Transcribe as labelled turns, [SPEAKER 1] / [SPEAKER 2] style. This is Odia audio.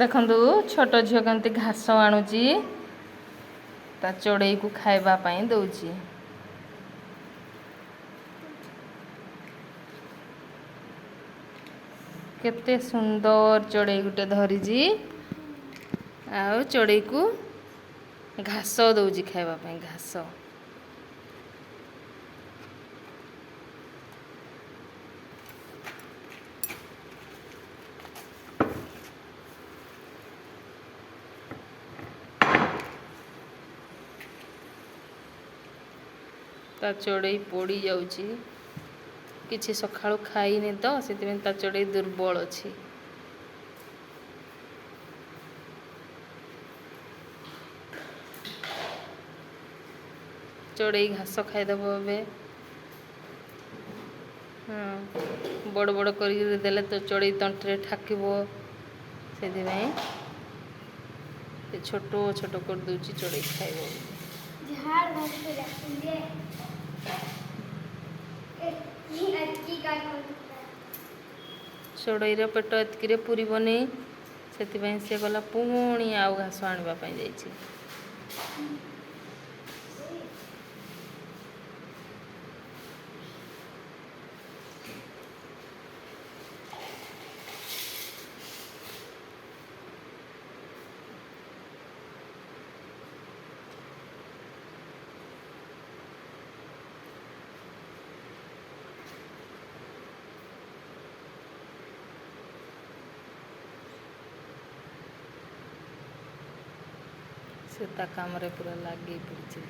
[SPEAKER 1] ଦେଖନ୍ତୁ, ଛୋଟ ଝିଅ କେମିତି ଘାସ ଆଣୁଛି, ତା ଚଢ଼େଇକୁ ଖାଇବା ପାଇଁ ଦଉଛି। କେତେ ସୁନ୍ଦର ଚଢ଼େଇ ଗୋଟେ ଧରିଛି ଆଉ ଚଢ଼େଇକୁ ଘାସ ଦଉଛି ଖାଇବା ପାଇଁ ଘାସ। ତା ଚଢ଼େଇ ପୋଡ଼ି ଯାଉଛି। କିଛି ସକାଳୁ ଖାଇନି ତ, ସେଥିପାଇଁ ତା ଚଢ଼େଇ ଦୁର୍ବଳ ଅଛି। ଚଢ଼େଇ ଘାସ ଖାଇଦେବ ଏବେ। ହଁ, ବଡ଼ ବଡ଼ କରିକି ଦେଲେ ତ ଚଢ଼େଇ ତଣ୍ଟିରେ ଠାକିବ। ସେଥିପାଇଁ ସେ ଛୋଟ ଛୋଟ କରିଦେଉଛି, ଚଢ଼େଇ ଖାଇବ ବୋଲି।
[SPEAKER 2] झाड़ घास पे जाती है।
[SPEAKER 1] ଚଢ଼େଇର ପେଟ ଏତିକିରେ ପୁରିବନି, ସେଥିପାଇଁ ସେ ଗଲା ପୁଣି ଆଉ ଘାସ ଆଣିବା ପାଇଁ ଯାଇଛି। ସେ ତା କାମରେ ପୁରା ଲାଗି ପଡ଼ିଛି।